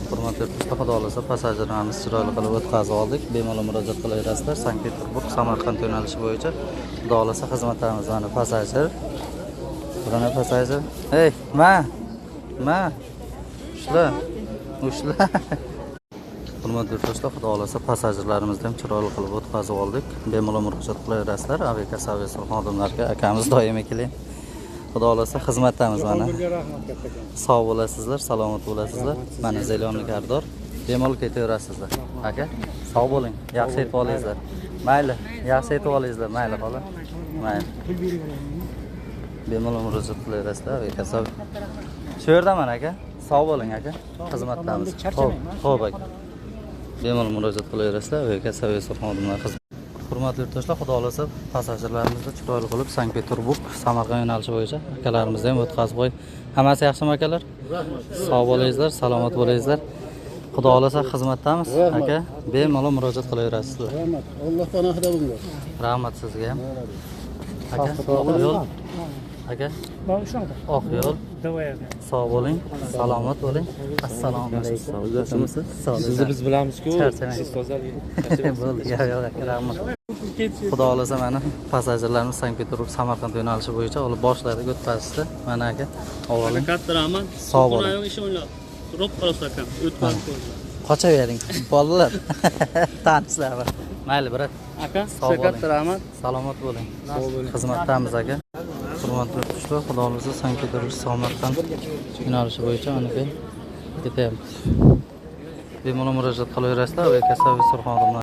Hurmatli yurtdoshlar, xudo xohlasa passajirlarimiz chiroyli qilib o'tkazib oldik. Bemalol murojaat qilaverasizlar. Sankt-Peterburg Samarqand yo'nalishi bo'yicha xudo xohlasa xizmatlarimiz. Mana passajir. Mana passajir. Ey, ma. Ma. Ushla. Ushla. Hurmatli yurtdoshlar, xudo xohlasa passajirlarimizni ham chiroyli qilib o'tkazib oldik. Bemalol murojaat qilaverasizlar. Aviakassa xodimlariga akamiz doimiy keling. Xudo xohlasa xizmatdamiz mana. Rahmat kattakon. Sog' bo'lasizlar, salomat bo'lasizlar. Mana зелёный koridor. Bemalol ketaverasizlar. Aka, sog' bo'ling. Yaxshi yetib olingizlar. Mayli, yaxshi yetib olingizlar. Mayli, xola. Mayli. Bemalol murojaat qilaverasizlar. Aviakassa. Shu yerdaman aka. Sog' bo'ling aka. Xizmatdamiz. Xo'p, xo'p aka. Bemalol murojaat qilaverasizlar. Aviakassa xodimlari xizmat. Hurmatli yurtdoshlar, xudo xohlasa passajirlarimizni chiroyli qilib Sankt-Peterburg Samarqand yo'nalishi bo'yicha akalarimizni ham o'tkazib qo'y. Hammasi yaxshimi akalar? Sog' bo'lingizlar, salomat bo'lingizlar. Xudo xohlasa xizmatdamiz aka. Bemalol murojaat qilaverasizlar. Rahmat. Alloh panohida bo'linglar. Rahmat sizga ham. Aka, oq yo'l. Aka, oq yo'l. Sog' bo'ling, salomat bo'ling. Assalomu alaykum. Sizni biz bilamiz-ku. Charchamang. Siz tozalik. Bo'ldi, yo'q, yo'q, aka, rahmat. Xudo xohlasa mana passajirlarimiz Sankt-Peterburg Samarqand yo'nalishi bo'yicha olib boshladik o'tkazishdi. Mana aka, oling. Katta rahmat. Sog' bo'ling. Oyog'i ishi o'ynab. Ro'b qolsa akam. O'tkazib qo'ydi. Qochavering bolalar. Tanishlar. Mayli, brat. Aka, Sog' sizga katta bo'ling. rahmat. Salomat bo'ling. Xizmatdamiz aka. Hurmatli yurtdoshlar, xudo xohlasa Sankt-Peterburg Samarqand yo'nalishi bo'yicha mana ketyapmiz. Bemalol murojaat qilaverasizlar aviakassa xodimlari.